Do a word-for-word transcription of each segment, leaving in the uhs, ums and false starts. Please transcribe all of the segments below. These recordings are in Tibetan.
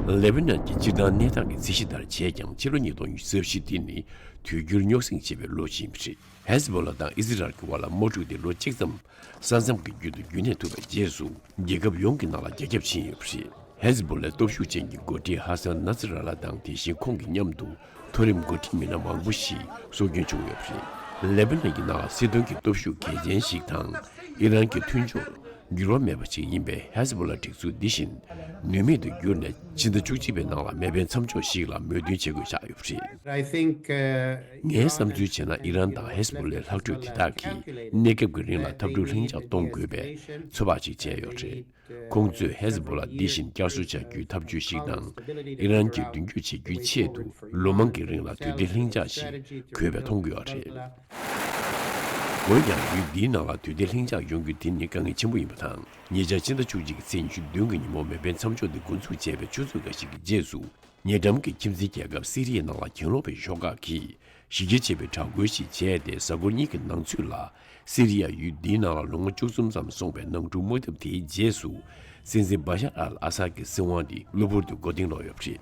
ལེ་བྷ་ནན་གྱི་སྤྱིར་བཏང་གནས་སྟངས་ཀྱི་ཚད་གཞི་ལྟར་བྱས་ཀྱང་ཕྱི་ལོ་ཉིས་སྟོང་ཉི་ཤུ་རྩ་བཞི་འདི་ནི་དུས་འགྱུར་རྙོག་ཟིང་ཆེ་བའི་ལོ་ཞིག་ཡིན་པ་རེད། ཧེ་ཟི་བྷོ་ལ་དང་ཨི་ཟི་རལ་གྱི་དབར་ལ་དམག་འཁྲུག་དེ་ལོ་གཅིག་ཙམ་ས་མཚམས་ཀྱི་རྒྱུད་དུ་རྒྱུན་གནས་ཐུབ་པའི་རྗེས་སུ་རྒྱལ་ཁབ་ཡོངས་ཀྱི་ནང་ལ་རྒྱ་ཁྱབ་ཕྱིན་ཡོད་པ་རེད། ཧེ་ཟི་བྷོ་ལའི་སྟོབས་ཤུགས་ཅན་གྱི་འགོ་ཁྲིད་ཧ་སན་ནཱ་སི་ར་ལ་དང་དེ་བཞིན་ཁོང་གི་མཉམ་དུ་མཐོ་རིམ་འགོ་ཁྲིད་མི་སྣ་མང་པོ་ཞིག་སྲོག་སྐྱོན་བྱུང་ཡོད་པ་རེད། ལེ་བྷ་ནན་གྱི་ནང་ལ་སྲིད་དོན་གྱི་སྟོབས་ཤུགས་གལ་ཆེན་ཞིག་དང་ཨི་རན་གྱི་མཐུན་ཕྱོགས་འགྱུར་བ་མེད་པ་ཞིག་ཡིན་པའི་ཧེ་ཟི་བྷོ་ལ་སྒྲིག་འཛུགས་འདི་བཞིན་ནུས་མེད་དུ་གྱུར་ནས་ཕྱི་ཟླ་བཅུ་གཅིག་པའི་ནང་ལ་མེ་འཕེན་མཚམས་འཇོག་ཞིག་ལ་མོས་མཐུན་བྱེད་དགོས་ཆགས་ཡོད་པ་རེད། I think, uh, ངའི་བསམ་ཚུལ་བྱས་ན་ཨི་རན་དང་ཧེ་ཟི་བྷོ་ལའི་ལྷག་འཕྲོས་དེ་དག་གིས་གནས་སྐབས་ཀྱི་རིང་ལ་འཐབ་འཁྲུག་ལྷིང་འཇགས་གཏོང་དགོས་པའི་ཚོད་དཔག་ཅིག་བྱས་ཡོད་རེད། ཁོང་ཚོས་ཧེ་ཟི་བྷོ་ལ་འདི་བཞིན་བསྐྱར་གསོ་བྱ་རྒྱུའི་ཐབས་ཇུས་ཤིག་དང་ཨི་རན་གྱིས་མདུན་སྐྱོད་བྱེད་རྒྱུའི་ཆེད་དུ་ལོ་མང་གི་རིང་ལ་དུས་བདེ་ལྷིང་འཇགས་ཤིག་དགོས་པའི་མཐོང་གི་ཡོད་རེད། འོན་ཀྱང་ཡུལ་འདིའི་ནང་ལ་དུས་བདེ་ལྷིང་འཇགས་ཡོང་རྒྱུ་དེ་ནི་དཀའ་ངལ་ཆེན་པོ་ཡིན་པ་དང་ཉེ་ཆར་ཕྱི་ཟླ་བཅུ་གཅིག་གི་ཚེས་ཉི་ཤུ་བདུན་གྱི་ཉིན་མོ་མེ་འཕེན་མཚམས་འཇོག་དེ་འགོ་འཛུགས་བྱས་པའི་ཆུ་ཚོད་འགའ་ཞིག་གི་རྗེས་སུ། ཉེ་འགྲམ་གྱི་ཁྱིམ་མཚེས་རྒྱལ་ཁབ་སི་རི་ཡའི་ནང་ལ་གྱེན་ལོག་པའི་ཤོག་ཁག་གིས་གཞི་རྒྱ་ཆེ་བའི་དྲག་རྒོལ་ཞིག་བྱས་ཏེ། གཟའ་འཁོར་གཉིས་ཀྱི་ནང་ཚུད་ལ་སི་རི་ཡ་ཡུལ་འདིའི་ནང་ལ་ལོ་ངོ་བཅུ་གསུམ་ཙམ་སོང་བའི་ནང་འཁྲུག་དམག་འཐབ་དེའི་རྗེས་སུ། སྲིད་འཛིན་བ་ཤར་ཨལ་ཨ་སཱད་ཀྱི་སྲིད་དབང་དེ་གློ་བུར་དུ་མགོ་རྟིང་སློག་ཡོད་པ་རེད།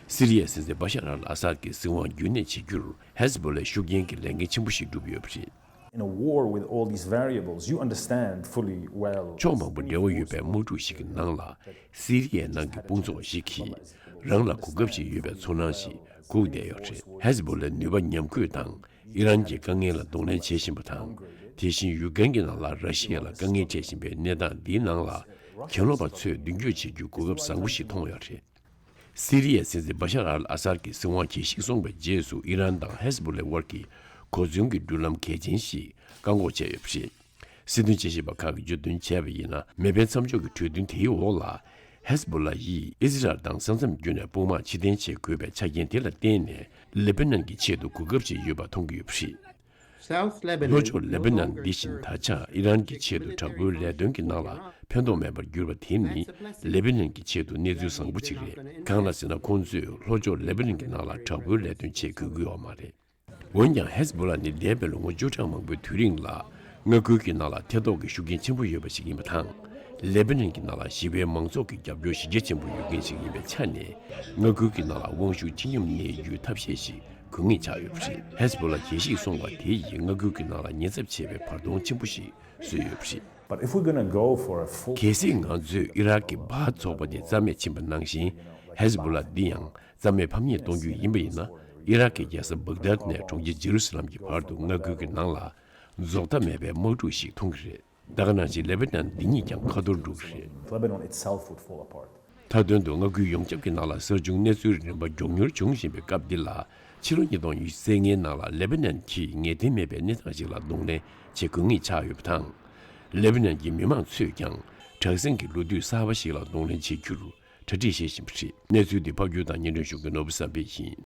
སི་རི་ཡའི་སྲིད་འཛིན་བ་ཤར་ཨལ་ཨ་སཱད་ཀྱི་སྲིད་དབང་རྒྱུན་གནས་བྱེད་རྒྱུར་ཧེ་ཟི་བྷོ་ལའི་ཤུགས་རྐྱེན་གྱི་ལས་འགན་ཆེན་པོ་ཞིག་བསྒྲུབས་ཡོད་པ་རེད། In a war with all these variables, you understand fully well. ཕྱོགས་མང་པོ་འབྲེལ་བ་ཡོད་པའི་དམག་འཁྲུག་ཞིག་གི་ནང་ལ་སི་རི་ཡའི་ནང་གི་དཔུང་ཚོགས་ཤིག་གིས་རང་ལ་གོ་སྐབས་ཤིག་ཡོད་པའི་ཚོར་སྣང་ཞིག་སྒུག་བསྡད་ཡོད་རེད། ཧེ་ཟི་བྷོ་ལའི་ནུས་པ་ཉམས་རྒུད་དང་ཨི་རན་གྱི་དཀའ་ངལ་ལ་གདོང་ལེན་བྱེད་བཞིན་པ་དང་། དེ་བཞིན་ཡུཀ་རེན་གྱི་ནང་ལ་ར་ཤི་ཡ་ལ་དཀའ་ངལ་འཕྲད་བཞིན་པའི་གནས་སྟངས་འདིའི་ནང་ལ་གྱེན་ལོག་པ་ཚོས་མདུན་སྐྱོད་བྱེད་རྒྱུའི་གོ་སྐབས་བཟང་པོ་ཞིག་མཐོང་ཡོད་རེད། སི་རི་ཡའི་སྲིད་འཛིན་བ་ཤར་ཨལ་ཨ་སཱད་ཀྱི་སྲིད་དབང་གྱེས་ཞིག་སོང་བའི་རྗེས་སུ་ཨི་རན་དང་ཧེ་ཟི་བྷོ་ལའི་དབར་གྱི་གོ་མཚོན་གྱི་འགྲུལ་ལམ་གལ་ཆེན་ཞིག་བཀག་འགོག་བྱས་ཡོད་པ་རེད། སྲིད་དོན་དཔྱད་ཞིབ་པ་ཁག་གིས་བརྗོད་དོན་བྱས་པ་ཡིན་ན། མེ་འཕེན་མཚམས་འཇོག་གི་གྲོས་མཐུན་དེའི་འོག་ལ་ཧེ་ཟི་བྷོ་ལ་ཡིས་ཨི་ཟི་རལ་དང་ས་མཚམས་བརྒྱུད་ནས་དཔུང་དམག་ཕྱིར་འཐེན་བྱེད་དགོས་པའི་ཆ་རྐྱེན་དེ་ལ་བརྟེན་ནས་ལེ་པི་ནན་གྱི་ཆེད་དུ་གོ་སྐབས་ཤིག་ཡོད་པ་མཐོང་གི་ཡོད་པ་རེད། South Lebanon ལྷོ་ཕྱོགས་ལེ་པི་ནན་འདི་བཞིན་ད་ཆ་ཨི་རན་གྱི་ཆེད་དུ་དྲག་པོའི་ལས་དོན་གྱི་ནང་ལ་ཕན་ཐོགས་མེད་པར་གྱུར་པ་དེ་ནི་ལེ་པི་ནན་གྱི་ཆེད་དུ་གནས་ཚུལ་བཟང་པོ་ཅིག་རེད། གང་ལ་ཟེར་ན། ཁོང་ཚོས་ལྷོ་ཕྱོགས་ལེ་པི་ནན་གྱི་ནང་ལ་དྲག་པོའི་ལས་དོན་བྱེད་དགོས་ཀྱི་ཡོད་མ་རེད། འོན་ཀྱང་། ཧེ་ཟི་བྷོ་ལ་ནི་འདས་པའི་ལོ་ངོ་བཅུ་ཕྲག་མང་པོའི་དུས་རིང་ལ་མངའ་ཁུལ་གྱི་ནང་ལ་ཐེ་གཏོགས་ཀྱི་ཤུགས་རྐྱེན་ཆེན་པོ་ཡོད་པ་ཞིག་ཡིན་པ་དང་། ལེ་པི་ནན་གྱི་ནང་ལ་ཞི་བའི་མང་ཚོགས་ཀྱི་རྒྱབ་སྐྱོར་གཞི་རྒྱ་ཆེན་པོ་ཡོད་མཁན་ཞིག་ཡིན་པའི་ཆ་ནས། མངའ་ཁུལ་གྱི་ནང་ལ་དབང་ཤུགས་ཆེ་མཉམ་གནས་རྒྱུའི་ཐབས་ཤེས་ཤིག་དགོས་ངེས་ཆགས་ཡོད་པ་རེད། ཧེ་ཟི་བྷོ་ལ་གྱེས་ཤིག་སོང་བ་དེ་ཡིས་མངའ་ཁུལ་གྱི་ནང་ལ་ཉེན་ཚབས་ཆེ་བའི་བར་སྟོང་ཆེན་པོ་ཞིག་བཟོས་ཡོད་པ་རེད། But if we're gonna go for a full གལ་སྲིད་ང་ཚོས་ཨི་རག་གི་བྷ་ཐ་ཚོགས་པ་དེ་རྩ་མེད་ཕྱིན་པ་ནང་བཞིན། ཧེ་ཟི་བྷོ་ལ་འདི་ཡང་རྩ་མེད་ཕམ་ཉེས་གཏོང་རྒྱུ་ཡིན་པ་ཡིན་ན། ཨི་རག་གི་རྒྱལ་ས་བྷག་དཱད་ནས་གྲོང་ཁྱེར་ཇེ་རུ་སཱ་ལམ་གྱི་བར་དུ་མངའ་ཁུལ་གྱི་ནང་ལ་རྫོགས་མཐའ་མེད་པའི་དམག་འཁྲུག་ཞིག་མཐོང་གི་རེད། ད་ག་ནང་བཞིན་ལེ་པི་ནན་འདི་ཉིད་ཀྱང་ཁ་ཐོར་འགྲོ་གི་རེད། Lebanon itself would fall apart. མཐའ་དོན་དུ་མངའ་ཁུལ་ཡོངས་ཁྱབ་ཀྱི་ནང་ལ་གསར་བྱུང་གནས་ཚུལ་རིམ་པ་མགྱོགས་མྱུར་འབྱུང་བཞིན་པའི་སྐབས་འདི་ལ། ཕྱི་ལོ་ཉིས་སྟོང་ཉི་ཤུ་རྩ་ལྔའི་ནང་ལ་ལེ་པི་ནན་གྱིས་ངེས་གཏན་མེད་པའི་གནས་སྟངས་ཤིག་ལ་གདོང་ལེན་བྱེད་དགོས་ངེས་ཆགས་ཡོད་པ་དང་། ལེ་པི་ནན་གྱི་མི་མང་ཚོས་ཀྱང་དྲག་ཟིང་གི་ལོ་དུས་གསར་པ་ཞིག་ལ་གདོང་ལེན་བྱེད་རྒྱུར་གྲ་སྒྲིག་བྱེད་བཞིན་པ་རེད། གནས་ཚུལ་འདི་ཕབ་སྒྱུར་དང་སྙན་སྒྲོན་ཞུ་མཁན་ནོར་བུ་བསམ་འཕེལ་ཡིན།